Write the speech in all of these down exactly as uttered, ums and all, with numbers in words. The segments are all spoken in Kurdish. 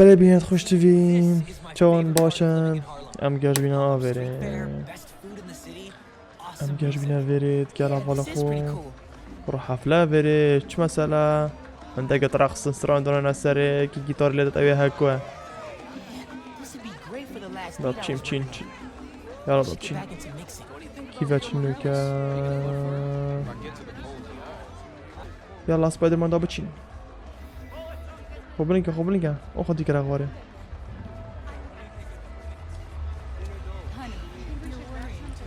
Belê bihêt xweş tivî. Çawan baş in? Em geş bîne avêrê. Em geş bîne vêrê, digel hevala xwe. Ro hefle vêrê, çi mesele? Hindek et rexsin, stran dana serê, ki gitar lê de ew hek we. Da biçîm çîn. Yala da biçîm. Kîve çîn nûke. Yala Spider-Man da biçîn. Xwe bilinke, xwe bilinke. O xwe dikire xwarê.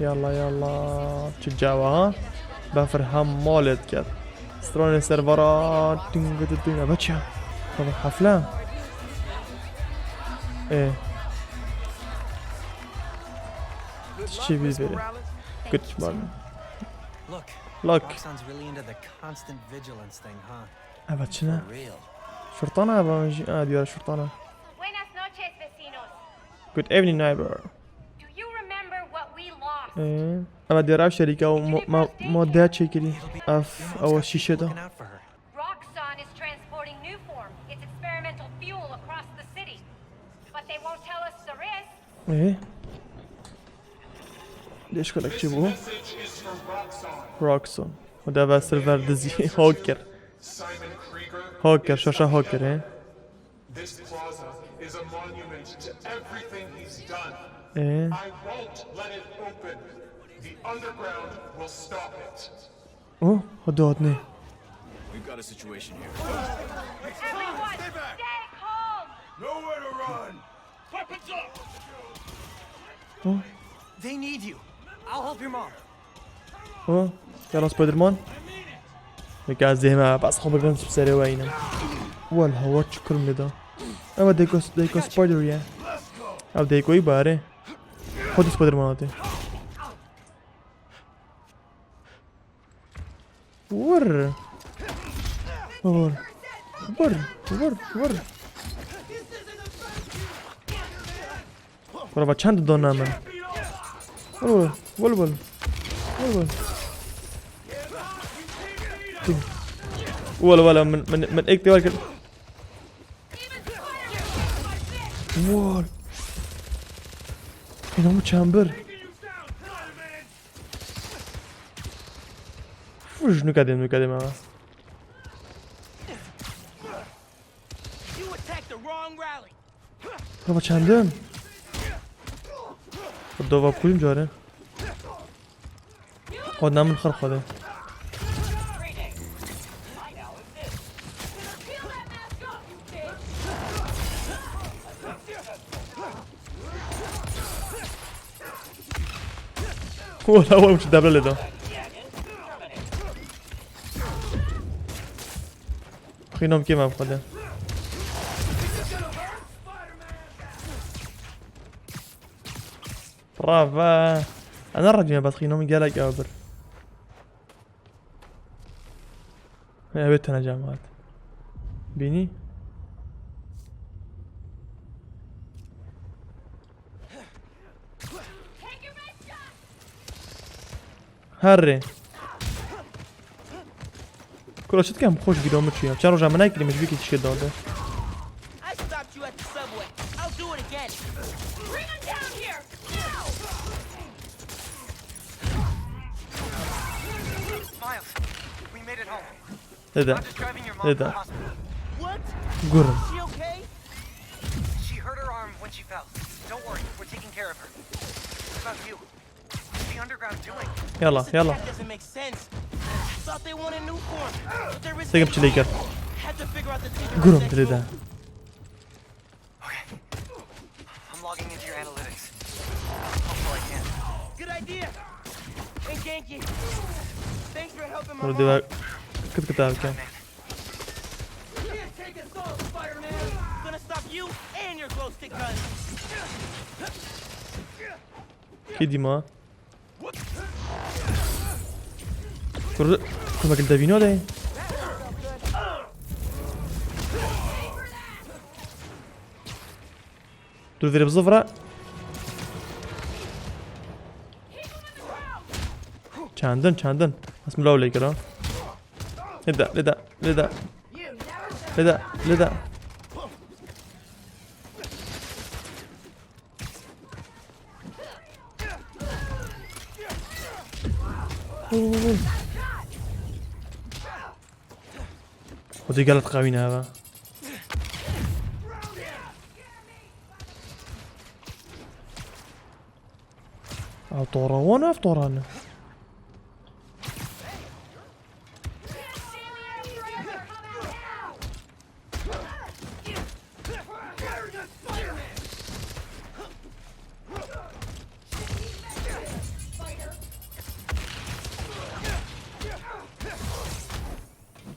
Yalla, yalla. Çi cawa, ha? Befir hem malê diket. Stranê servara. Ting, ting, ting. Eve çi? Eve hefle. Ê. Çi bî bêrê? Good man. Look. Look. Roxxon's really into the constant vigilance thing, huh? Eve çi ne? For real. Şurtana eve jî. Ha, diyar şurtana. Buenas noches, vecinos. Good evening, neighbor. Do you remember what we lost? Ee, eve diyar ev şerîke û mo-, ma-, ma de çêkirî. Ev, ew şîşe de. Looking out for her. Roxxon is transporting Nuform, its experimental fuel, across the city. But they won't tell us the risks. Ee? Leşkolek çi bû? Roxxon. Û deve server dizî. Hacker. Hacker, şaşa hacker, e. This plaza is a monument to everything he's done. Ee? I won't let it open. The underground will stop it. Oh, hadi ne? We've got a situation here. Everyone, stay calm! Nowhere to run! Weapons up! Oh. They need you. I'll help your mom. Oh, yala Spider-Man. Nika zehme, bas xwe bigirin, serê we înim. Wal hewa çi kurim lê da. Ev deko, deko Spider ye. Ev dekoyî bare. Xwedî Spider-Man hatê. Vur. Vur. Vur, vur, vur. Kurva çend dona min. Vur, vur. Vur, vur. Vur, vur. Vur, vur. Min, min, min ek devar kir. Vur. Inanmı chamber. Fuj, nûke dêm, nûke dêm ama. You attacked the wrong rally. Baba çendin? Dova kuyum cari. O ne min xir xwedê. Wala wala çi debre lê da. Xînom kêm ev xwedê. Bravo. Ana radyo bas xînom gelek ew bir. Ew ê tene cemaat. Bînî? Herre. Kuro çi dikem xweş gîro min çûya. Çend roja min nekirî, min ji bîkî tişkê dade. I stopped you at the subway. I'll do it again. Bring him down here now! Miles, we made it home. Dede. I'm just driving your mom to the Dede. Hospital. What? Gurum. Is she okay? She hurt her arm when she fell. Don't worry, we're taking care of her. What about you? What's the underground doing? Yalla, yalla. This attack doesn't make sense. Thought they wanted Nuform, but there is Take him to Laker. Had to figure out the Tinker Gurum Sexual. Dede. Okay. I'm logging into your analytics. Hopefully I can. Good idea. Hey, Ganke. Thanks for helping my Bunu mom. Diver kıt kıt abi. Can't take us all, Spider-Man. Gonna stop you and your glow stick gun. Kidima. Kur, kur me kilde vîno de. Dur verip zıvra. Çandın, çandın. Asmı lawle kira. Lida, lida, lida. Lida, lida. Xwedî gelek qewî ne eve. Ev tora wan ev tora ne.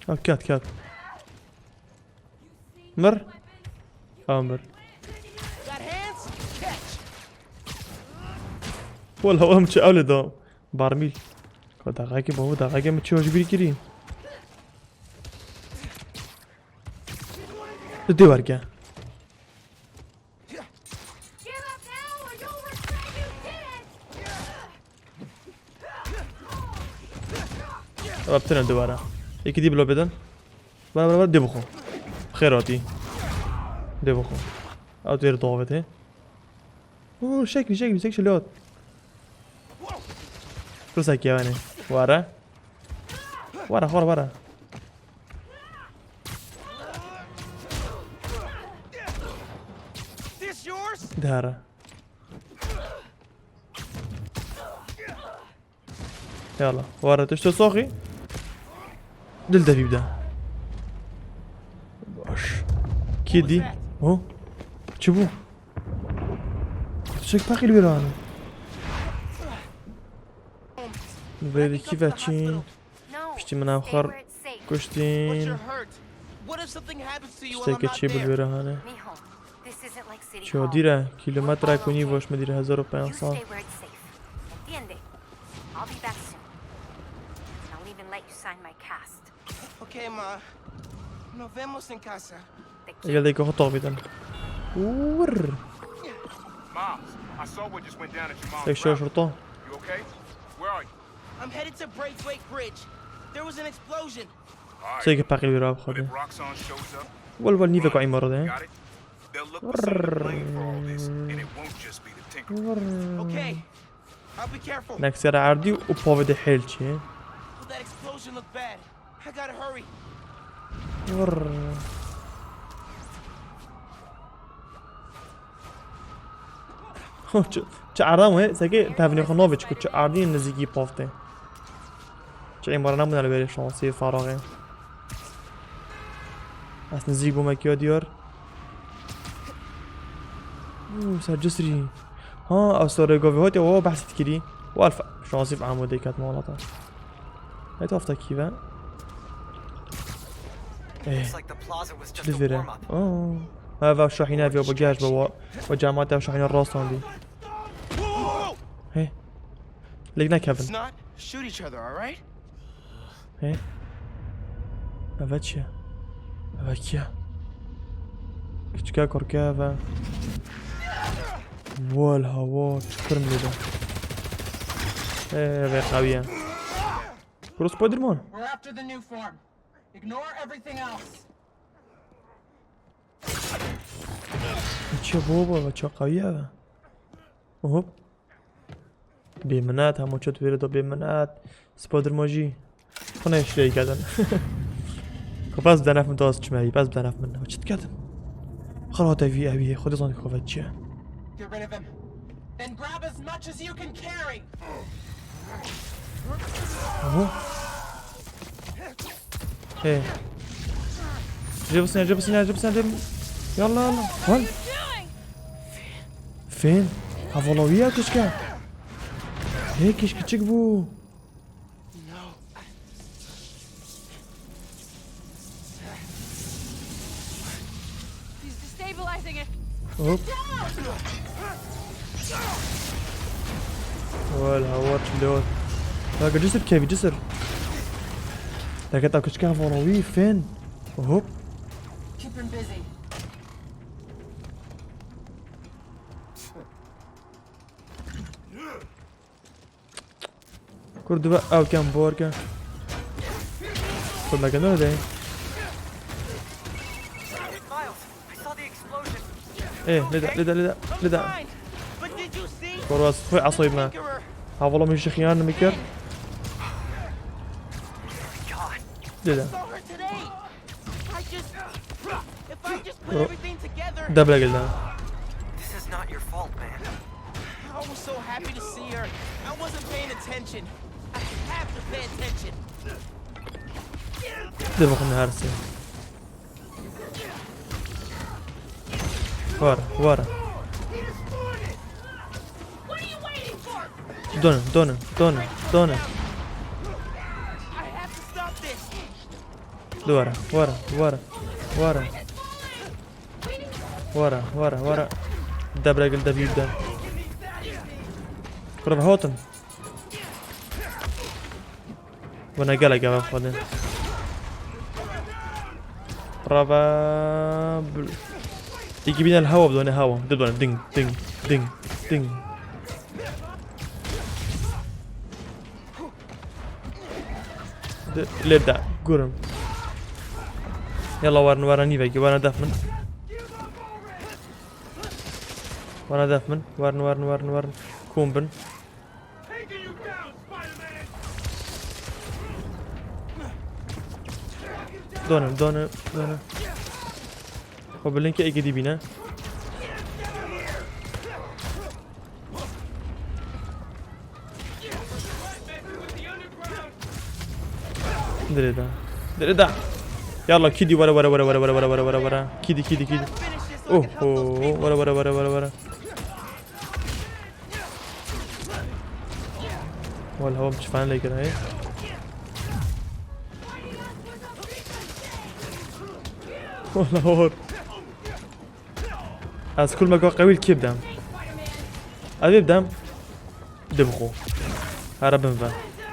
Ha, ket, ket. Mir. Ha, mir. Wala, wala, min çi ew lê da. Barmîl. Ka daqekê bavo, daqekê min çi ji bîr kirî. Dê werke. Ev tine dubare. Yekî dî bilo bidin. Bana, bana, bana, dê bixwe. Xêr hatî. Dê bixwe. Ew têr davêt he. Oo, şekil, şekil, şekil, şekil, şekil. Rusa ki yani. Wara. Wara, wara, wara. Dara. Yala. Wara, tişt soxî. Dil devî bide. Baş. Kî dî? Ho? Çi bû? Tiştek peqî li wê re hane. Vêrî kî veçîn? Piştî min ev xwe kuştîn. Tiştekê çê bi li wê re hane. Çodîre, kîlometrek û nîv, weş me dîre hezar û pênc sed. Okay, Ma. Nos vemos en casa. Gel de xwe tabîtin. Wurr. Mom, I saw what just went down at your mom's. Tek şaş orta. You okay? Where are you? I'm headed to Braithwaite Bridge. There was an explosion. Sê ki peqî wî rabixwe. If Roxxon shows up, wel, wel, nîvek îmara de. Got it? They'll look for someone to blame for all this, and it won't just be the Tinkerer. Okay. I'll be careful. Next yere erdî û pavê de hêl çi. Oh, that explosion looked bad. I gotta hurry. Wurr. Ho, çi, çi erdam wê, seke tevnê xwe navê çi ku çi erdî nizîkî pav tê. Çi îmara nebûne li wêrê şansî faraxê. Ez nizîk bûme kiya diyar. Û, ser cisrî. Ha, ew serê govê hotê, o behs dikirî. Walfa, şansî bi Amûdê ket malata. Etrafta kî ve? Eh. Looks like the plaza was just a warm-up. Oh. Ha, va şahîne ve bagaj be wa. Wa cemaat ev şahîne rast andî. Hey. Lêk nekevin. Let's not shoot each other, all right? Hey. Eve çi ye? Eve kî ye? Kiçike korke eve. Wal hawa, çi kirim lê de. Eve qewiye. Bro Spider-Man. We're after the new form. Ignore everything else. Çi baba, çi qewiye eve. Hop. Bêminet, hema çet wêre da bêminet. Spider-Man jî. Xwe ne şileyî kedin. Ku bes bi denef min das çime, bes bi denef min. Çi dikedin? Xwe hate vî evî, xwe dizanî xwe ve çi ye. Get rid of him. Then grab as much as you can carry. Aha. Hey. Jê bisîne, jê bisîne, jê bisîne, jê. Yalla, yalla. Lan. Fên. Hevala wî ya kişke. Hey, kişk kiçik bû. He's destabilizing it. Hop. Wel, hawar çilo. Ya, cisir kevî, cisir. Derket ew kiçike hevala wî, Fên. Hop. Keep him busy. Kur dibe ew kem bor ke. Kur me kendine de. Eh, leda, leda, leda, leda. Kur was xwe asayî me. Hevala min ji xiyan min kir. Dede. Saw her today. I just, if I just put Bro. Everything together, Double kill daha. This is not your fault, man. I was so happy to see her. I wasn't paying attention. I have to pay attention. De bakın her şey. Var, var. Dönün, dönün, dönün, dönün. I have to stop this. Duvara, vara, vara, vara. Vara, vara, vara. Double kill, double kill. Bravo, hotum. Buna gel gel bak hadi. Bravo. Digi bîne li hewa bidone hewa. Dibdone ding, ding, ding, ding. Lê de gurim. Yalla werin, werin nîvekî, werin def min. Werin def min. Werin, werin, werin, werin. Kom bin. Done, done, done. Xwe bi linkê êkê dî bîne. Dirê da. Dirê da. Yalla kidî were were were were were were were were. Kidî kidî kidî. Oho. Were were were were were. Wala hom çi fan lê kira. Wala hor. Ez kulmeka qewî li kê bidem? Ez ê bidem. Dibixwe. Here bin ve.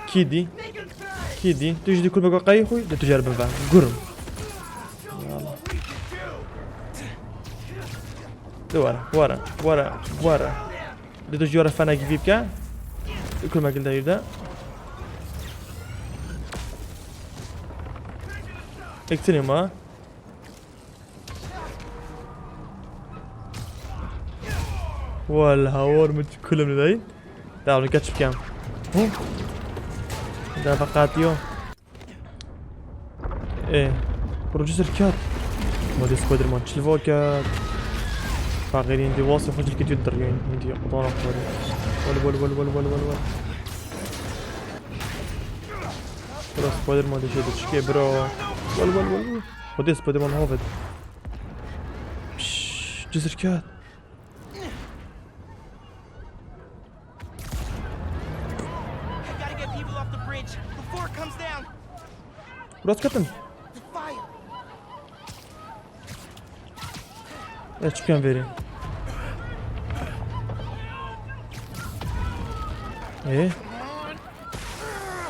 Kî dî? Kî dî? Tu jî dî kulmeka qewî xwe, tu, tu jî here bin ve. Gurim. Yala. De were, were, were, were. De tu jî were fena gîvî bike. Kulmek li de. Ektinê ma. Wala hawar min çi kulum li dayî. Dawli geç bikem. Hu. Da feqat yo. E. Proje sirkat. Modê Spiderman çilva ket. Faqîrîn di wasê xwe cilkê tu dirgên. Hindî qutana xwe. Wal wal wal wal wal wal wal. Bro Spiderman dişê diçikê bro. Wal wal wal wal. Xwedê Spiderman havet. Pişş, cizir ket. I gotta get people off the bridge before it comes down. Biraz ketin. The fire. Ez çıkıyorum veri. E?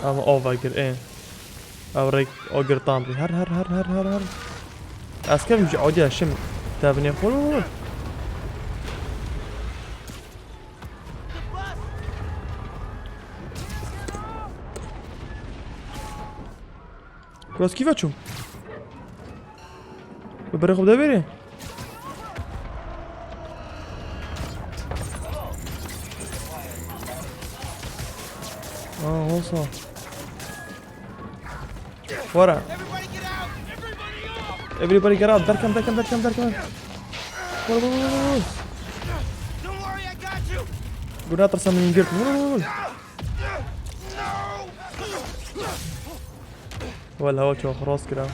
Ama o vagir e. Ew rêk agir tam bî. Her her her her her her. Ez kevim ji adiya şim tevnê xwe. Biraz kî veçû? Bi berê xwe bide vêrê. Aa, hosa. Wara. Everybody get out! Everybody off! Everybody get out. Derkem, derkem, derkem, derkem. Vur, vur, vur, vur. Don't worry, I got you! Guna tırsa min girt. Vur, vur, vur. No! Wala hewa çok rast kira.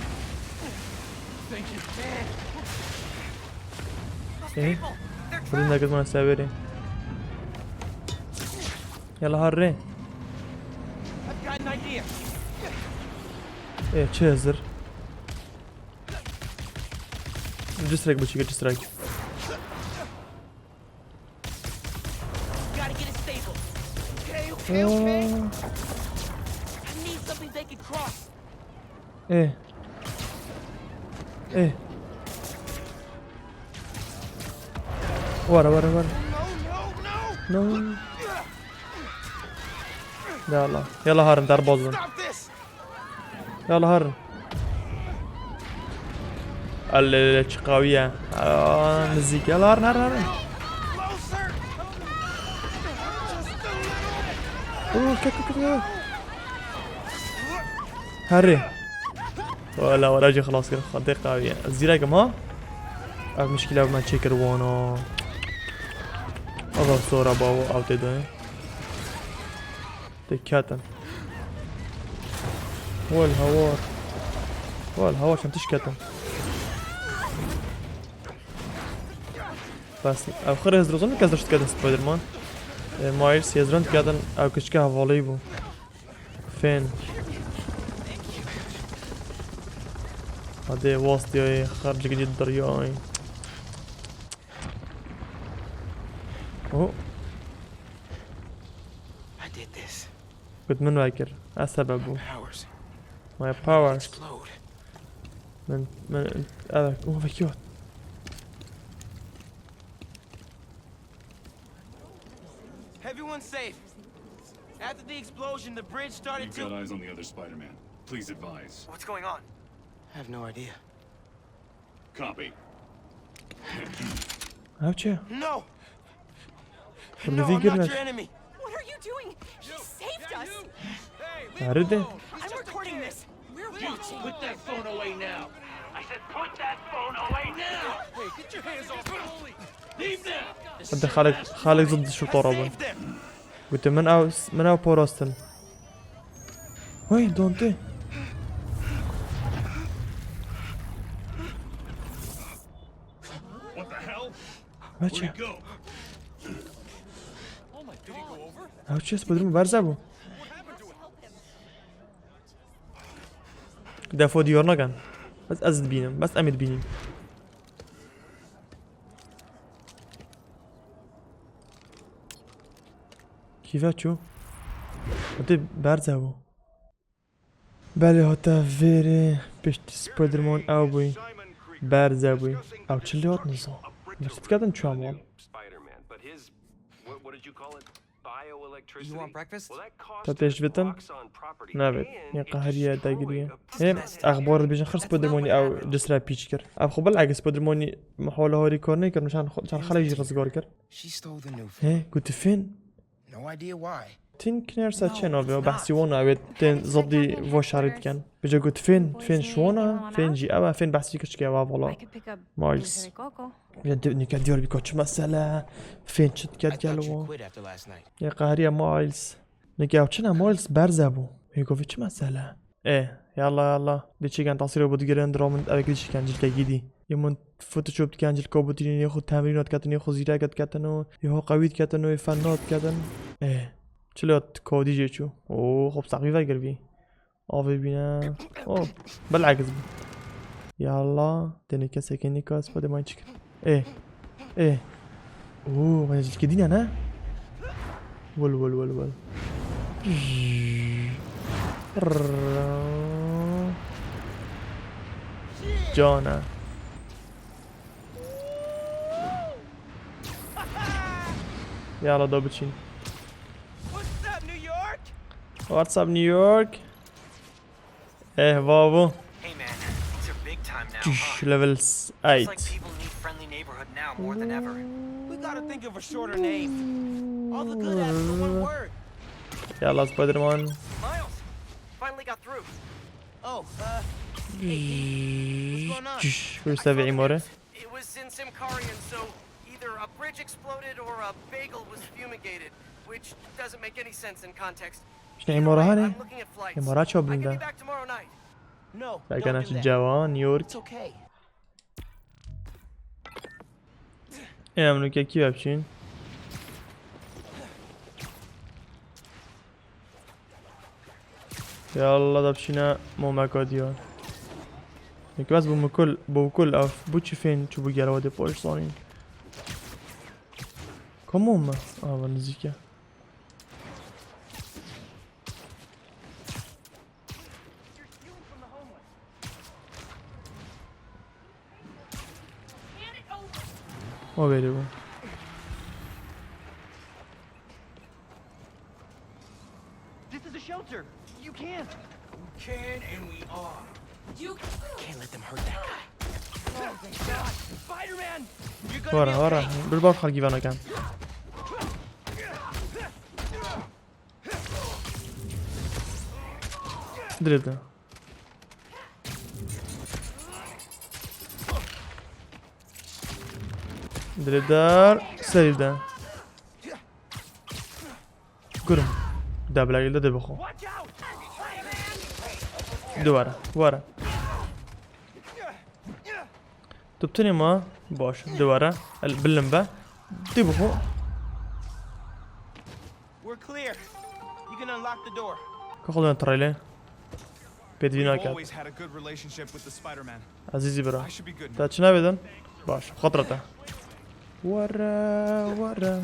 Thank you. Eh? Brin da gizman severi. Yalla harre. I've got an idea. E, çi hazır? Just strike bu çike, just strike. Gotta get it stable. Okay, okay, okay. Aa, I need something they can cross. E. E. Wara, wara, wara. No, no, no! No. Yalla. Yalla harin, derbaz bin. Stop this! Yalla harin. Allele, çi qawiye. Aa, nizik. Yalla harin, harin, harin. Closer! Just a little! Oo, ket, ket, ket, ket. Harry. Wala wala jî xilas kir, xwedê qawiye. Ez zîrekim ha. Ev mişkîla me çêkir wana. Ava sora bawo ew tê de. Tê ketin. Wal hawar. Wal hawar çend tişt ketin. Bes ew xir hezrozan kes daşt ketin Spider-Man. E, Miles hezran ketin ew kiçke hevalî bû. Fên. Hadi wastiyayê xercik jî diryayê. Oh. I did this. Got min wekir. Ez sebeb bû. Powers. My powers. Explode. Min, min, evet. Oh, vekiyot. Everyone's safe. After the explosion, the bridge started We've got to eyes on the other Spider-Man. Please advise. What's going on? I have no idea. Copy. Ev çi? No! Hûn No, dî I'm not girine. Your enemy. What are you doing? He saved us. Nerede? I'm recording this. We're watching. Put that phone away now. I said put that phone away now. Hey, get your hands off me. Leave now. Hadi Xalid, Xalid zıddı şu tarafı. Saved them. Gote min ew, min ew parastin. Hey, Dante. What the hell? Where'd he go? Ew çi, Spider-Man berze bû. Defo diyar nakin. Bes ez dibînim. Bes em ê dibînin. Kîve çû? Hadi berze bû. Belê hate vêrê piştî Spider-Man ew bûyî. Berze bûyî. Ew çi lê hat niza. Birsît ketin çû hemal. You want breakfast? Te têş divitin? Navêt. Yê qehriye dagiriye. Hê exbar dibêjin xir Spider-Manî ew cisra pîç kir. Ev xwe bil ege Spider-Manî mihola harî kar nekir, çend xwe, çend xelek jî rizgar kir. She stole the new Hê, gotu fên? No idea why. Tin Knersa çê navê, o behsî wan ew ê tên zidî vo şerî dikin. Bêje got fên, fên ji wan e, fên jî ew e, fên behsî kiçikê ew e vala. Miles. Ya di-, nike diyar bîka çi mesele, fên çi diket gel wan. Yê qehriye Miles. Nike ew çi ne Miles berze bû. Yê govê çi mesele. Ê, yalla, yalla. Dê çêken tasîro bo digirin, dira min eve kidî çêken cilkekî dî. Yê min Photoshop diken, cilka botînî, yê xwe temrînat ketin, yê xwe zîrek diketin û yê xwe qewî diketin û yê fennat diketin. Ê, çilo kodî jê çû. Oo, xwe bi seqfî vekir vî. Avê bîne. Oh, bil'eks bû. Yalla, tenê kesekê nîka, Spider-Man çi kir. Ê. Ê. Oo, vay cilkê dîne ne? Wol, wol, wol, wol. Cana. Yala da biçin. What's up, New York? What's up, New York? Eh, babo. Hey, man, things are big time now, huh? Level s-, It's like eight. People need friendly neighborhood now more than ever. We gotta think of a shorter name. All the good apps in one word. Yalla, Spider-Man. Miles, finally got through. Oh, uh, hey, Pete, what's going on? Where's the Imore? It was in Symkaria, so either a bridge exploded or a bagel was fumigated, which doesn't make any sense in context. Şine Imore hani? Imora ço binde. Belki nasıl ceva, New York. Ê, em nuke kî ve biçîn? Ya Allah, da biçîne momeka diya. Nek bes bu mukul, bu kul af, bu çi fên çi bu gera de poş zanîn. Komon mu? Aa, ben nizîke. O verî bû. This is a shelter. You can't. We can and we are. You can't let them hurt that guy. Oh, thank God. Spider-Man! Wara, wara. Bir bak hal güven hakem. Direkt. Dilê der, serî de. Gurim. Debla gilde de bixo. Dubare, were. Tu bitinê ma? Baş, dubare. El, bilim be. Dê bixo. We're clear. You can unlock the door. Ka xwe trêlê. Pêdivî We've naket. Always had a good relationship with the Spider-Man. Ezîzî bira. I should be good now. Te çi navêdin? Baş, xwe rete. Were, were.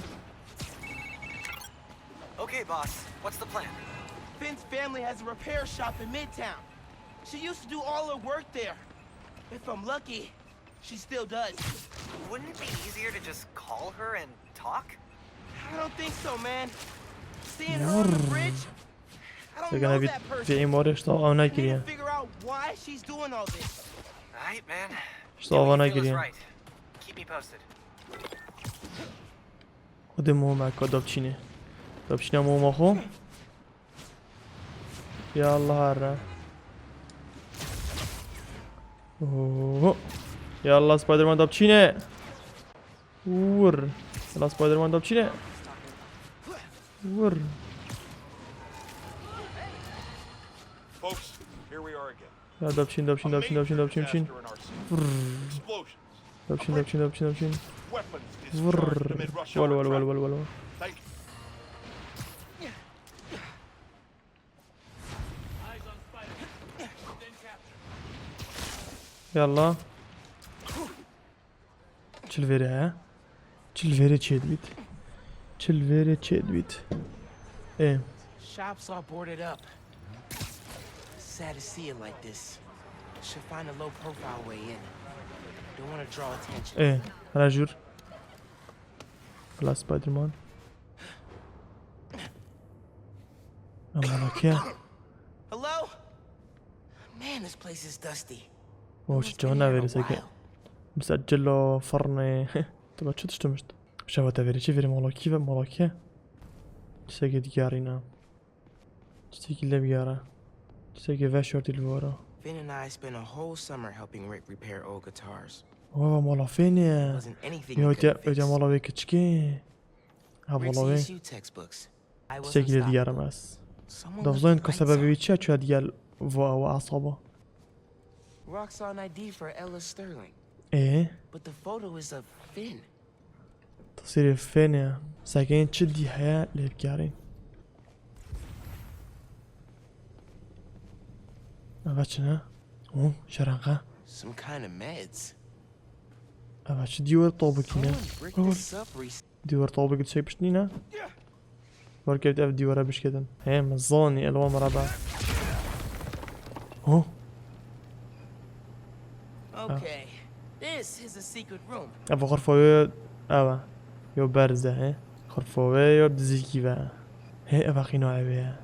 Okay, boss. What's the plan? Finn's family has a repair shop in Midtown. She used to do all her work there. If I'm lucky, she still does. Wouldn't it be easier to just call her and talk? I don't think so, man. Seeing her on the bridge, I don't know that person. Vê îmarê ji te ava nekiriye. Figure out why she's doing all this. Right, man. Ji te ava nekiriye. Keep me posted. Xwedê moma ka dabçînê. Dabçîna moma xwe. Ya Allah, herre. Oho. Ya Allah, Spider-Man dabçîne. Vur. Ya Allah, Spider-Man dabçîne. Vur. Folks, here we are again. Ya dabçîn, dabçîn, dabçîn, dabçîn, dabçîn, dabçîn. Vur. Explosions. Dabçîn, dabçîn, dabçîn, dabçîn. Weapons discharged amid rush hour traffic. Wal, wal, wal, wal, wal, wal. Thank you. Yalla. Çi li vêrê heye? Çi li vêrê çêdibît? Çi li vêrê çêdibît? Ê. Shop's all boarded up. Sad to see it like this. Should find a low profile way in. Don't wanna draw attention. Ê, hela jûr. Hela Spider-Man. Ama bak ya. Hello? Man, this place is dusty. O çi cana verî seke. Mesela cilo, firnê. Tiba çi tişt mişt. Şeva te verî çi verî mala kî ve mala kî. Çi seke digarîna. Çi seke le biyara. Çi seke veşortî li vara. Finn and I spent a whole summer helping Rick repair old guitars. Wa mala Fênê. Wasn't anything he couldn't fix. Yo, öte mala vê kiçikê. Ha, mala vê. Rick's E S U textbooks. Tiştekî lê diyar im ez. Dixwazin ku sebebê wî çi ye, çuya digel va ew esaba. Roxxon I D for Ella Sterling. Ê? But the photo is of Finn. Tasîrê Fênê ye. Sekên çi dî heye lê bikarîn. Eve çi ne? Hû, şerenqe. Some kind of meds. Eve çi dî were tabikî ne? Someone bricked this up recently. Dîwar tabik çek pişt nîne. Werkevt ev dîwara bişketin. He, min zanî, elwa min re be. Ho. Okay. This is a secret room. Ev xurfa wê ev e. Yo berz e, he. Xurfa wê yo bizîkî ve. He, ev xîna ev e.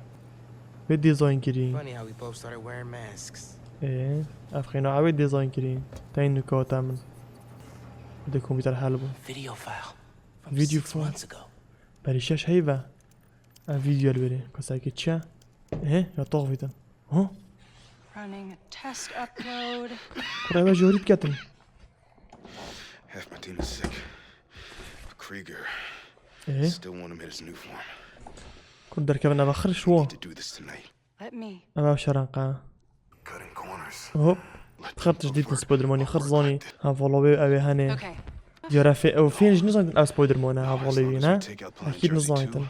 Wê dizayn kirî. Funny how we both started wearing masks. Ê, ev xîna ew ê dizayn kirî. Teyên nukata min. Di kompîter hel bû. Video file. Video file. Berî şeş heyv e. Ev video li wêrê. Kesakê çi ye? Hê? Ya tax vîtin. Ha? Running a test upload. Kura eve jorî diketin. Half my team is sick. Krieger. Ee? Still want him in his new form. Kur derkevin eve xir şiwo. Need to do this tonight. Let me. Eve şerenqe. Cutting corners. Hop. Xir tişt dîtin Spidermanî, xir zanî. Hevala wê ew ê henê. Okay. Diyara fê-, ew fên jî nizanîtin ew Spiderman e, hevalê wî ne? Ekîd nizanîtin.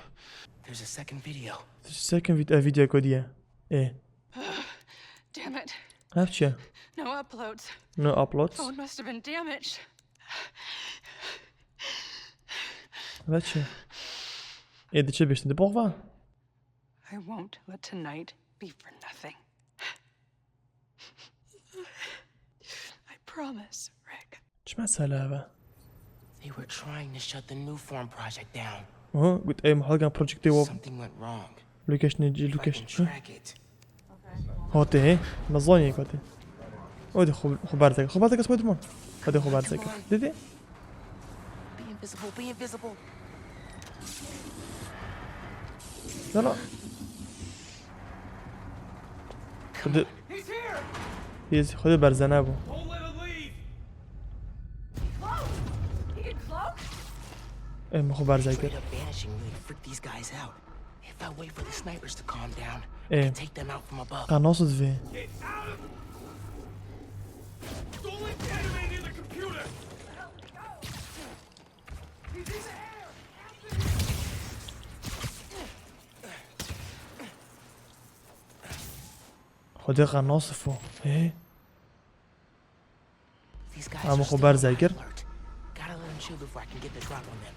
There's a second video. Second vid-, ev video kodiye. Ê. Damn it. Ev çi ye? No uploads. No uploads. Phone must have been damaged. Ev çi ye? Ê, di çi biştin? Di box va? I won't let tonight be for nothing. I promise, Rick. Çi mesele ev e? They were trying to shut the Nuform project down. Aha, got ê muhalgan projektê wa. Something went wrong. Location, location. If I can track it. Hatê, he? Me zanî hatê. Hadi xwe, xwe berzek. Xwe berzek Spiderman. Hadi xwe berzek. Dede. Be invisible, be invisible. Yala. Xwedê, he's here. He's, xwedê berzene bû. Don't let him leave. Cloak! He can cloak? Em xwe berze kir. Straight up vanishing really freaked these guys out. If I wait for the snipers to calm down, I Eh. can take them out from above. Qenas divê. Don't let the enemy near the computer! Xwedê qenas fo. Hê. These guys Ama are xwe still berze on kir. Alert. Gotta let them chill before I can get the drop on them.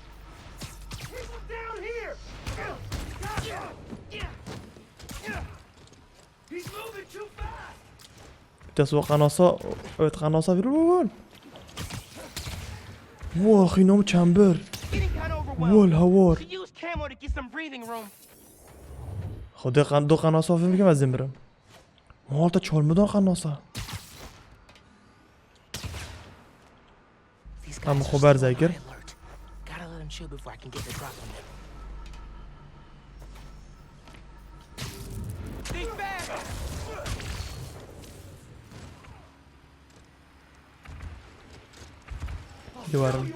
People down here! He's moving too fast! Te so qenasa, evet qenasa bir. Vah, xîna min çembir. Getting kind of overwhelmed. Wol hawar. Should use camo to get some breathing room. Xwedê qen do qenasa fêm kim ez dimirim. Mal te çal midan qenasa. These Em guys xwe are berze still on kir. High alert. Gotta let them chill before I can get the drop on them. Think fast! Diwarim.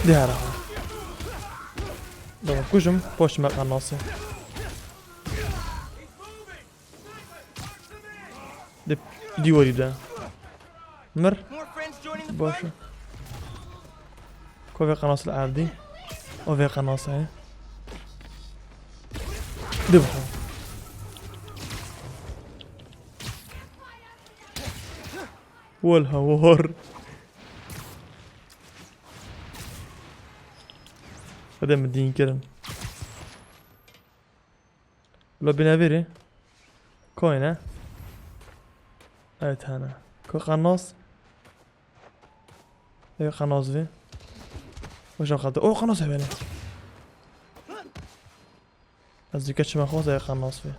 Dihara. Dama kujim, poşt me qenasê. Di diwarî de. Mir. More friends joining the Baş. fight? Kovê qenas li erdî. O vê qenasa ye. Di bixwe. Wol hawar. Hede min dîn kirin. Lo bine viri. Koyne. Evet hana. Ko qenas. Ev qenas vi. Hoşa xate. O qenas evene. Ez dike çime xwaz ev qenas vi.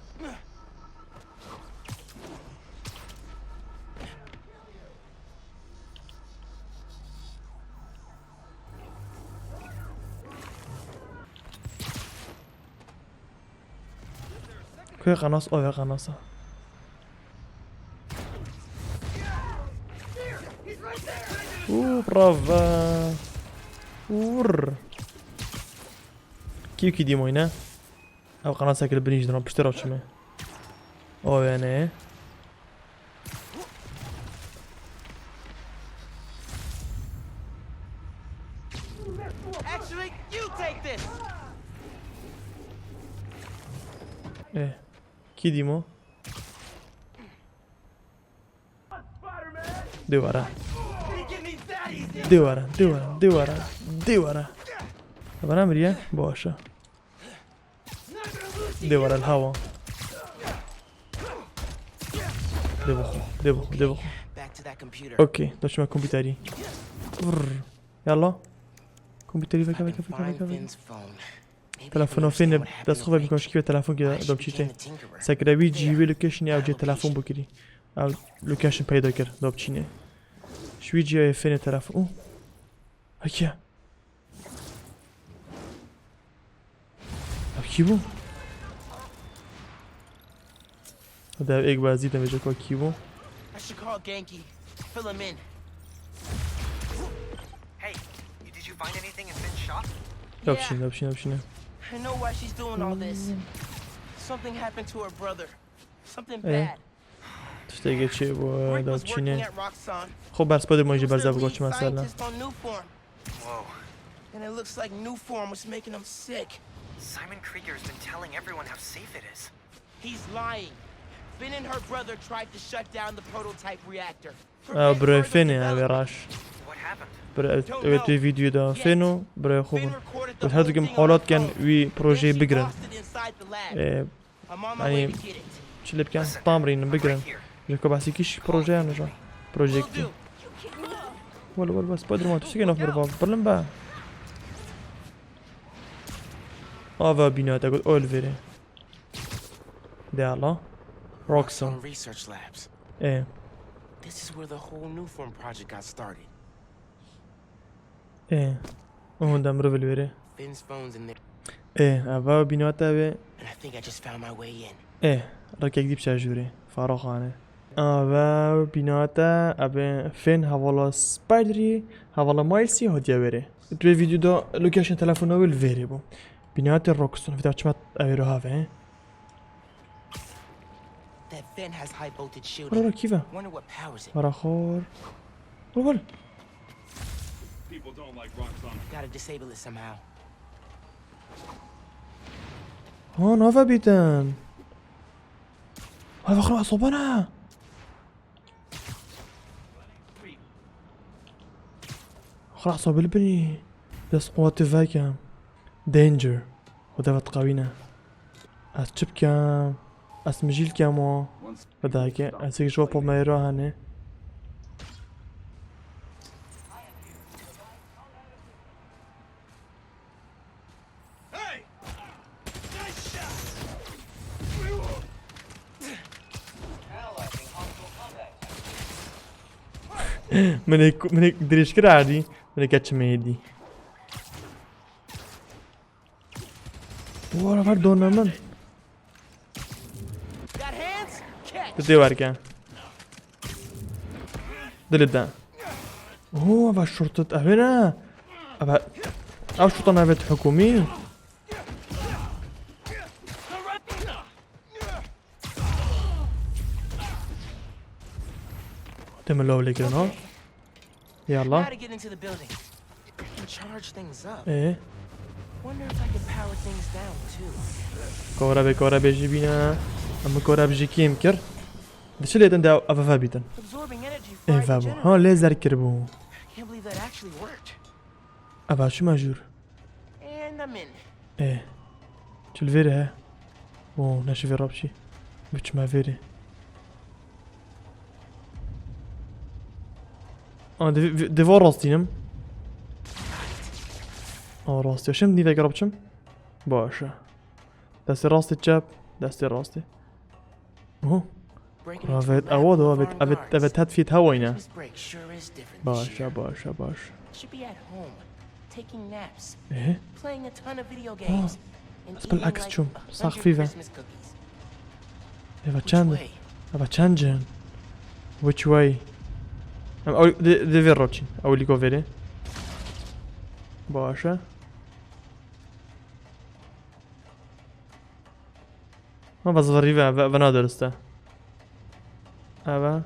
Kuya qenas, o ve qenasa. Uuu, brava. Urr. Kî kî dîmoyne? Ev qenasa kir binî ji diran piştê re çime. O ve ne? Actually, you take this. Eh. Kî dîmo? Dê were. Didn't get me that easy. Dê were, dê were, dê were, dê were. Bana miriye? Baş e. Dê were li hewa. Dê bixwe, dê bixwe, dê bixwe. Back to that computer. Okey, da çime kompîterî. Vrr. Yalla. Kompîterî veke, veke, veke, Find veke, veke. Finn's phone. Maybe I can Telefon understand ofin what happened dest to xwe veke Frankie. kaşkî ve telefon ki Why she da çîçe. became the Tinkerer. Sekre wî cî wê location ya cê telefon bikirî. Ev location peyda kir da biçîne. Şu wî cî ya fêne telefon. Oh. Hekiye. Ev kî bû? Hadi ev ek bazî demeyecek o kî bû? I should call Ganke. Fill him in. Hey, you, did you find anything in Finn's shop? Yapışın, yapışın, yapışın. I know why she's doing all this. Something happened to her brother. Something Eh. Bad. Tiştê geçê bu Rick da was working biçîne. At Roxxon. Xo berspedê He mojî was their berza biko lead çi mesela. Scientist on Nuform. Whoa. And it looks like Nuform was making him sick. Simon Krieger's been telling everyone how safe it is. He's lying. Finn and her brother tried to shut down the prototype reactor. Ew birayê Fênê ev ê raş. What happened? Birayê, evet, wê videoda Fêno birayê xwe bûn. Got her dikim halat ken wî projeyê bigirin. Ee, yani çi lê bikin? Tam rînin bigirin. Ji ku behsî kîş projeyan e. Projektî. Wala wala bas Spiderman tiştekê naf mirva. Birlim be. Ava bîna te got Oliverê. De Allah. Roxxon. Research labs. Ee. This is where the whole Nuform project got started. Ee. Hûn de mirov li wêrê. Finn's phone's in there. Ee, ava bîna te ve. And I think I just found my way in. Ee, rekek dî biçe jûrê. Faraxane. Ava bîna te, ebe Finn hevala Spiderî, hevala Milesî hatiye wêrê. Di vê vîdyoda location telefona wê li vêrê bû. Bîna te Roxton, vîda çima ev ê rohave, he? That vent has high voltage shielding. Ora, ora, kîve? Wonder what powers it. Ora xor. Ora, ora. People don't like rocks on. Gotta disable it somehow. Ha, nava bîtin. Ha, bak, xora sobana. Xora sobil bini. Dest quwwetê veke. Danger. Xuda ve diqewîne. Ez çi bikim? Ez mijîl kem o. Xuda ke, ez ê ji we pomeyê re hene. Min ê, min ê dirêjkir erdî, min ê keçimê êdî. Wara ver dona min. Got hands? Catch. Didê werke. Dilê de. Oo, ava şurtit, eve ne? Ava, ev şurtan evet hukumi. Demir lawlê kirin ha. Yalla. How to get into the building? We can charge things up. Ee? Wonder if I could power things down too. Kora be, kora be jî bîne. Em kora bi jî kêm kir. Di çi lêtin de eve ve bîtin. Absorbing energy. Ee, firing ve the bû. Ha, generator. Laser kir bû. I can't believe that actually worked. Eva çima jûr? And I'm in. Ê. Çi li vêrê he? O, neşivê rapçî. Biçime vêrê. A, di, di, di va rastînim. A, rastî. Şimdi nîvek rapçim. Baş e. Destê rastê çep. Destê rastê. Oho. Breaking into Evet, a ewa da, loud evet, foreign evet, guards. Evet, het fit hawayne. This break sure is different this Baş year. E, baş e, baş. Should be at home, taking naps, Ee? Playing a ton of video games, and Ez eating, bilakis like, çûm. a hundred Sax fî ve. Christmas cookies. Eva Which çend? Way? Eva çend cin? Which way? Em, ew, di, di vê roçî. Ew lîko vêrê. Baş e. Ma va zivirî ve, ve, ve nadiriste. Eve.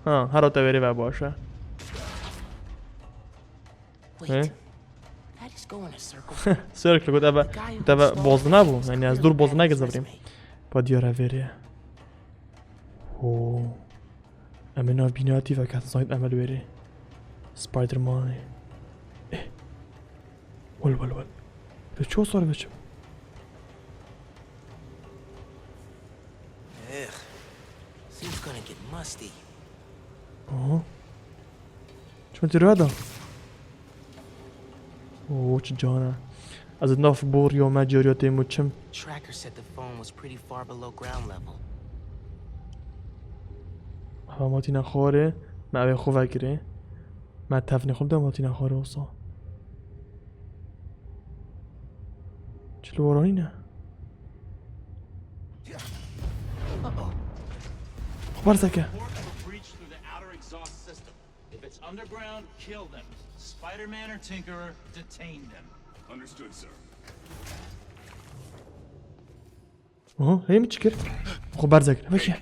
Ha, hera te verê ve baş e. Wait. He? That is going a circle. Circle, got eve, got eve bozna bu. Yani az dur bozna ki zivirîm. Va diyar verê. Oo. Em ê nav bînatî veketin zayt em ê li wêrê. Spider-Manê. Eh. Wel, wel, wel. Li ço sar biçim? Ugh. Suit's gonna get musty. Aha. Çima tê rada? Oo, çi cana. Ez ê nav boriya me cariya têm û çim. Tracker said the phone was pretty far below ground level. Hema matîne xwarê, me ew ê xwe vekirê. Me tevnê xwe bide matîne xwarê wisa. Çi li waranî ne? Xwe berzeke. Report of a breach through the outer exhaust system. If it's underground, kill them. Spider-Man or Tinkerer, detain them. Understood, sir. Aha, hey mi çikir? Xwe berzek. Hey, kid.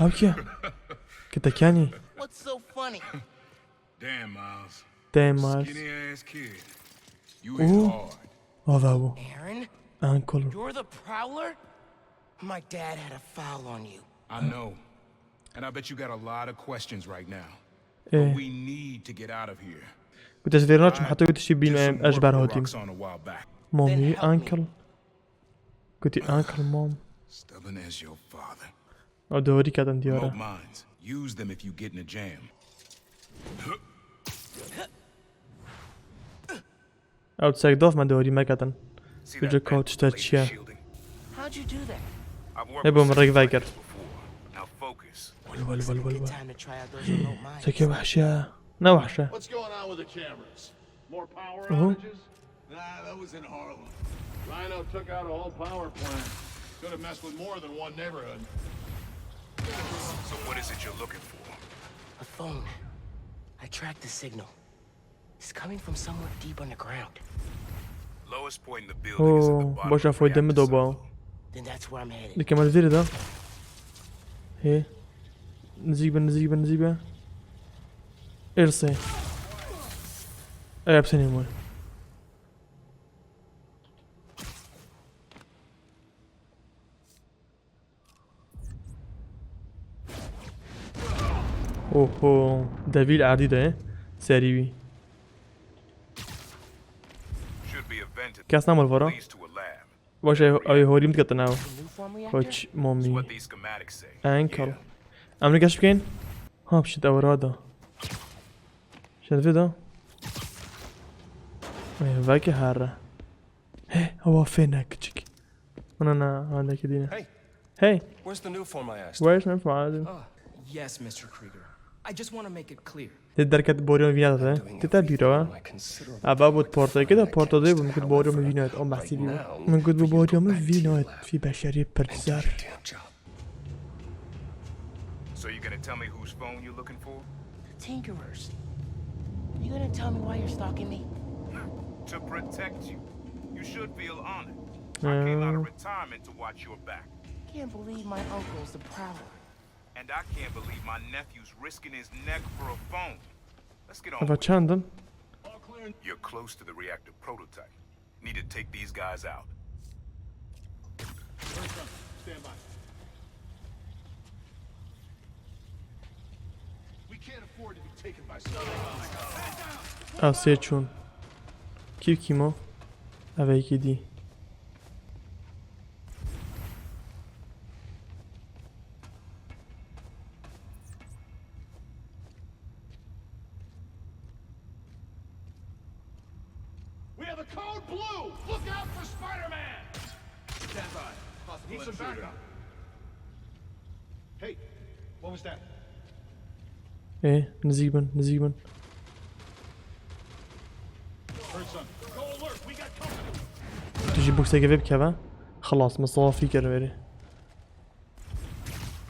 Ew kî? Ki te kenî? What's so funny? Damn, Miles. Damn, Miles. Skinny ass kid. You hit hard. Ava bû. Aaron? Uncle. You're the Prowler? My dad had a foul on you. I know. And I bet you got a lot of questions right now. But Eh. We need to get out of here. Gotê ez vêr naçim, heta wê tiştî bînim, ez ji ber hatîm. Momî, uncle. Gotî uncle, mom. Stubborn as your father. O dihorî ketin diyara. Remote mines. Use them if you get in a jam. Ew çek daf me dihorî meketin. Kucek kot ji te çi ye? How'd you do that? Hebû min rêk vekir. Now focus. Wel, wel, wel, wel, wel. Good time to try out those remote mines. Çekê wehşe. Ne wehşe? What's going on with the cameras? More power Oho. Outages? Nah, that was in Harlem. Rhino took out a whole power plant. Could have messed with more than one neighborhood. So what is it you're looking for? A phone. I tracked the signal. It's coming from somewhere deep underground. Lowest point in the building is at the Oo, bottom başa of the foy demi reactor doba. silo. Then that's where I'm headed. Dikemel viri da. He. Nizîk bin, nizîk bin, nizîk bin. Erse. Ey hepsini mi? Oho. Devîl erdî de. Serî wî. Should be a vent that Kes namar vara. leads to a lab. Baş ay ay horim dikkat nav. The new form reactor? Koç momi. What these schematics say. Ankle. Yeah. Em ne kaç bikeyn? Ha, bir şey de var da. Şey de da. Ay, belki herre. He, hava fena küçük. Ona na, andaki dine. Hey, Hey, where's the new form I asked? where's my father? Ah, yes, Mister Krieger. I just want to make it clear. Te derket boryon vîna te. Te te bîro ha. Aba bot porta ke de porta de bu mümkün boryon vîna et. O mahsibi. Mümkün bu boryon vîna et. Fi beşeri pertizar. So you're gonna tell me whose phone you're looking for? Tinkerers. You gonna tell me why you're stalking me? To protect you. You should feel honored. I came out of retirement to watch your back. Can't believe my uncle's the prowler. And I can't believe my nephew's risking his neck for a phone. Let's get on Ava with it. çandın? You're close to the reactor prototype. Need to take these guys out. Stand by. We can't afford to be taken by somebody. Asya çun. Kim kim o? Ava iki di. We have a code blue. Look out for Spider-Man. Stand by. Possible intruder. Need some backup. Hey, what was that? E, nizîk bin, nizîk bin. Heard something. Go alert. We got company. Tu jî bokseke vê bikeve. Xelas, min safî kir verê.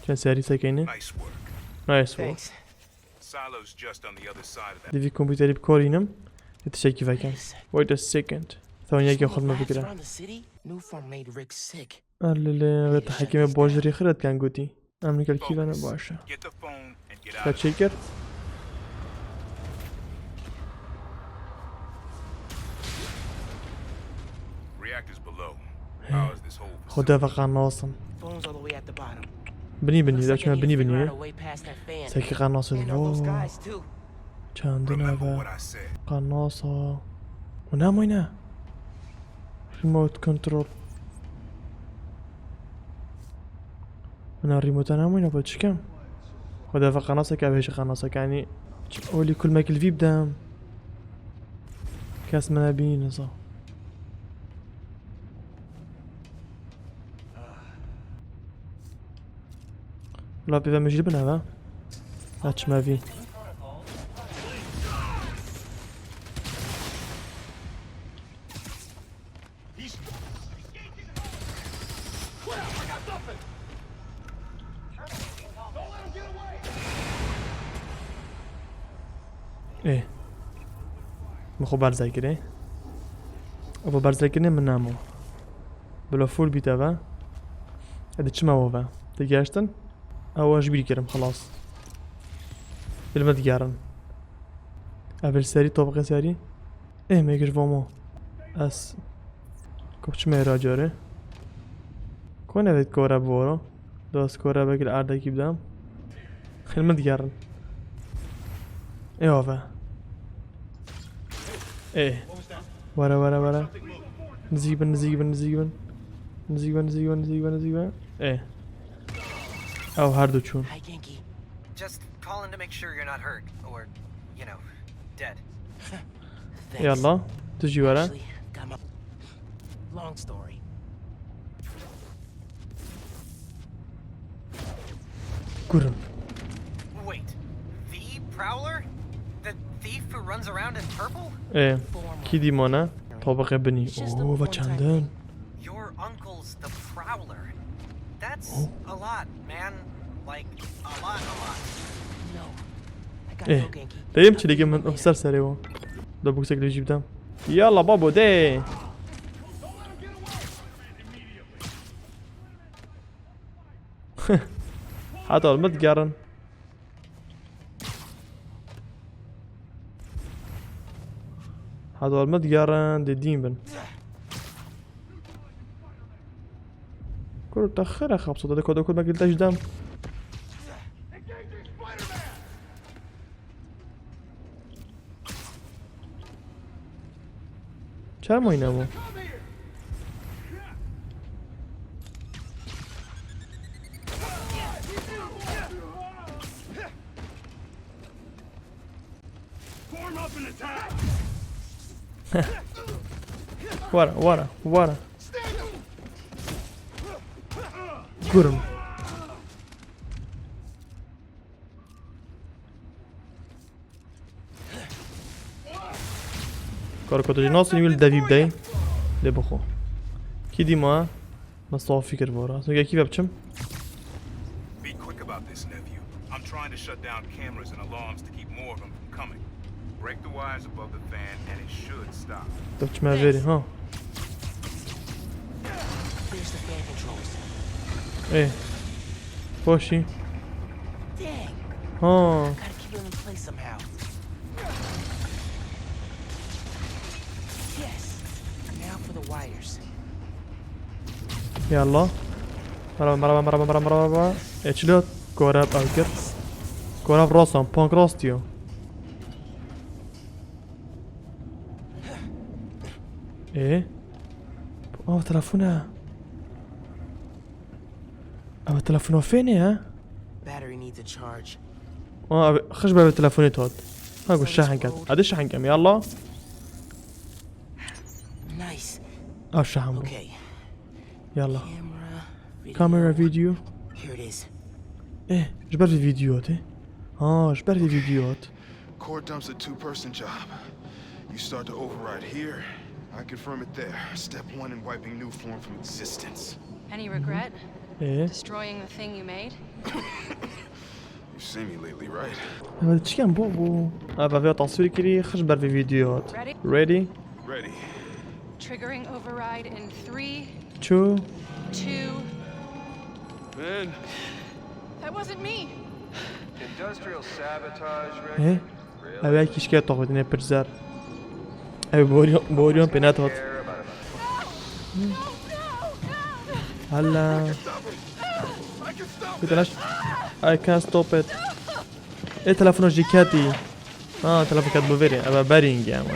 Çend serî sekeyne. Nice work. Nice work. Thanks. Silo's just on the other side of that. Divî kompûterî bikorînim. Ê tiştekî vekin. Wait a second. Thonyekê xwe me Labs bikire. around the city? New form made Rick sick. Erlele, ve te hekîmê boş rî xiret kan gotî. Em nikel kî vene baş e. Get the phone and get Ka out. çêkir. Reactor's below. Powers this whole Xwedê facility. Ve qanasim. Phone's all the way at the bottom. Binî binî, Looks de like I çime need to binî figure binî. out a way past that fan. Sekî qanasim. And all those Oo. Guys too. Çandin Remember eve. What I said. Qanasa. O ne moyne? Remote control. Ana remote ne moyne, bu çikim? Xwedê ve qanasa ke, ve qanasa ke, yani, olî kulmek li vî bidem. Kes me nebînî niza. La pêve min jî bineve. Açme vî. Ê. Min xwe berze kirê. Ev berze kirinê min namo. Bila full bît eve. Ê diçime ove. Te gihiştin? Ew ji bîr kirim, xelas. Ê li me digerin. Ev li serî, topqê serî. Ê me kir vamo. Ez. Ku biçime ra carê. Ku nevêt kore bivoro. Dos kore belkî li erdekî bidem. Xêl min digerin. Ê ave. Ê. Were, were, were. Nizîk bin, nizîk bin, nizîk bin. Nizîk bin, nizîk bin, nizîk bin, nizîk bin. Ê. Ew her du çûn. Hi, Ganke. Just calling to make sure you're not hurt or, you know, dead. Thanks. Yalla. Tu jî were. Actually, got my long story. Kurum. Wait, the Prowler? The thief who runs around in purple? Ê. Kî dîmane? Tabaqê binî. Oo, ve çandin. Your uncle's the Prowler. A lot, man. Like, a lot, a lot. No. I gotta Eh. go, Ganke. Dayım çiligi min ser serê o. Da boksek de jî bidem. Yalla babo de. Hadi oğlum, hadi gelin. Hadi oğlum, hadi gelin dediğim ben. Kuro te xêr e xapsa, te koda kur me girte ji dem. Çerma yine bu? Form up and attack! Wara, wara, wara. Gurum. Kar ku tu jî nasînî wî li devî bidey. Lê bixwe. Kî dîma? Me safî kir vora. Ez weke kî ve biçim? Be quick about this, nephew. I'm trying to shut down cameras and alarms to keep more of them from coming. Break the wires above the fan and it should stop. Tu biçime verî, ha. There's the fan controls. Ê. Xweşî. Dang. Ha. Gotta keep them in place somehow. Yes. Now for the wires. Yalla. Merhaba, merhaba, merhaba, merhaba, merhaba. Ê, çilo. Korav ew kir. Korav rast an, pank rast diyo. Ê? Aa, telefon e. Ew telefona fênê he? Battery needs a charge. Aa, ew xij be ew telefonê tot. Ha, go şahin ket. Hadi şahin kem, yalla. Nice. Aa, şahin bu. Okay. Yalla. Camera. Video. Kamera, video. Here it is. Eh, ji ber vê video te. Ha, ji ber vê video hat. Core dump's a two-person job. You start to override here, I confirm it there. Step one in wiping Nuform from existence. Any regret? Eh. Destroying the thing you made? You've seen me lately, right? Ev çiken bu, bu. Ev vê tasvîr kirî, xij ber vê video hat. Ready? Ready? Ready. Triggering override in three, Çu. two. Ben. That wasn't me. Industrial sabotage Eh. record? Ev ê kişke toxitine pirzer. Ev boriyon, boriyon pê netot. Care about a Hala. Bitelaş. I can't stop it. E, telefona jî ketî. Ha, telefon ket bu verî. Ev berî inge ama.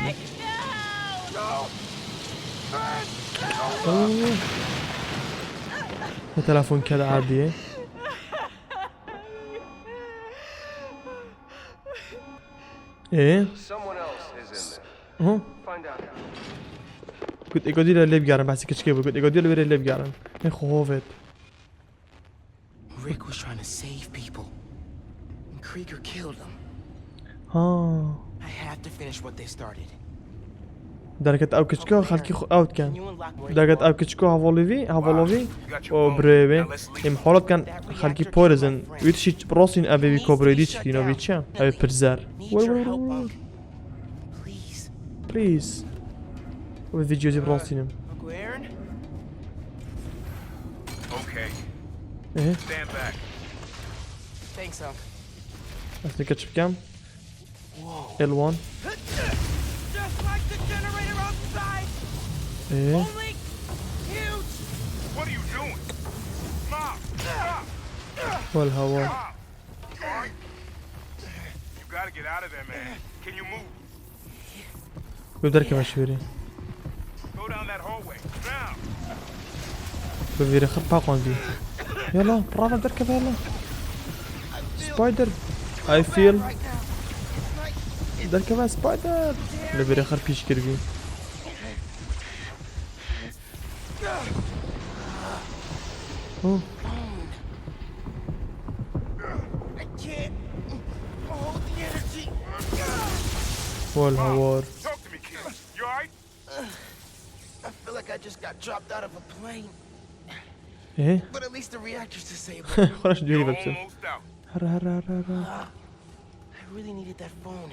E, telefon ket erdî. E? Someone else is in there. Hı? Find out. Got êgo dî lê bigerin, behsî kiçikê bû. Got êgo dî lê wêrê lê bigerin. Ê xwe hovêt. Rick was trying to save people. And Krieger killed him. Ha. I have to finish what they started. Derket ew kiçika xelkî xwe ew dikin. Derket ew kiçika hevalê vî, hevalê vî. O birê wê. Em halat kan xelkî porizin. Wî tişî rosîn ev vî kobrê dî çikîno vî çi? Ev pirzer. Need your help, Unc. Please. Please. Ev video jî rosînim. Uncle Aaron? Okay, Ehe. Stand back. Thanks, Unc. Ez nike çi bikem? Whoa. L one. Just like the generator outside. Ee, Only huge. What are you doing? Mom! Stop! wal hawa. Mom! You alright? You gotta get out of there, man. Can you move? Bi derkeve şiverî. Go down that hallway. Now! Bi vîrê xir paqandî. Yala, rava derkeve yala. Spider. I feel. Derkeve Spider. Li vîrê xir pîş kirvî. Oh. I can't hold the energy. Wal hawar. Talk to me, kid. You alright? I feel like I just got dropped out of a plane. Ehe. But at least the reactor's disabled. Xweş duyê bepse. Almost out. Hara hara hara hara. I really needed that phone.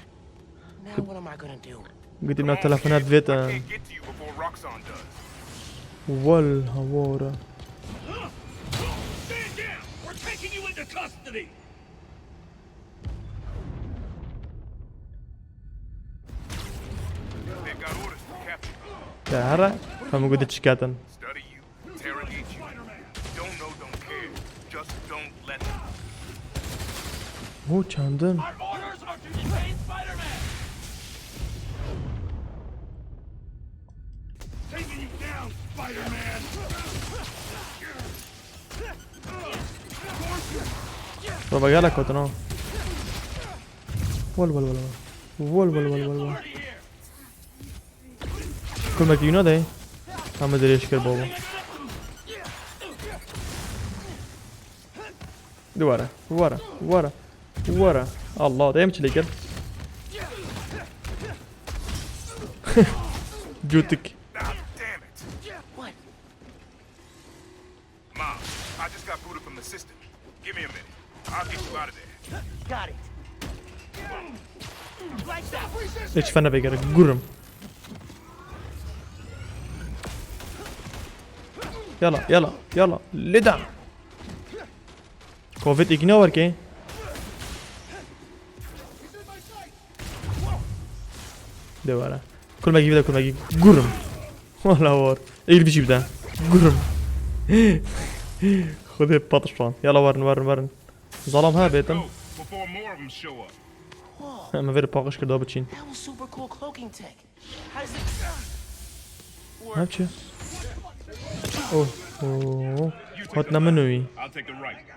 Now what am I gonna do? Gidî na telefona divêt. Can't get to you before Roxxon does. Wal hawara. Stand down! We're taking you into custody! They've got orders from Captain. Ya hara. Hemû gudi çiketin. Study you, interrogate you. Don't know, don't care. Just don't let them. Ho çandin. Our orders are to detain Spider-Man! Taking you down, Spider-Man! Baba gel kotin ha. Wal wal wal wal. Wal wal wal wal wal. Kulmek yuna de. Hemû dirêj kir baba. Duvara, duvara, duvara, duvara. Allah, dayım çile gel. Cutik. Ah, damn it. What? Mom, I just got booted from the system. Give me a minute. I'll get you out of there. Got it. Lights out. Hiç fena be gerek. Gurum. Yala, yala, yala. Leda. Covid ikna var ki. De var ha. Kulmegi bir de kulmegi. Gurum. Wala var. Eğil bir şey bir de. Gurum. Xwedê patişan. Yala varin, varin, varin. Zalam ha bêtin. Go before more of them show up. Em ver paqij kir da biçîn. That was super cool cloaking tech. How does it? Ne biçî? Oh. Oh. Hat ne min wî. I'll take the right.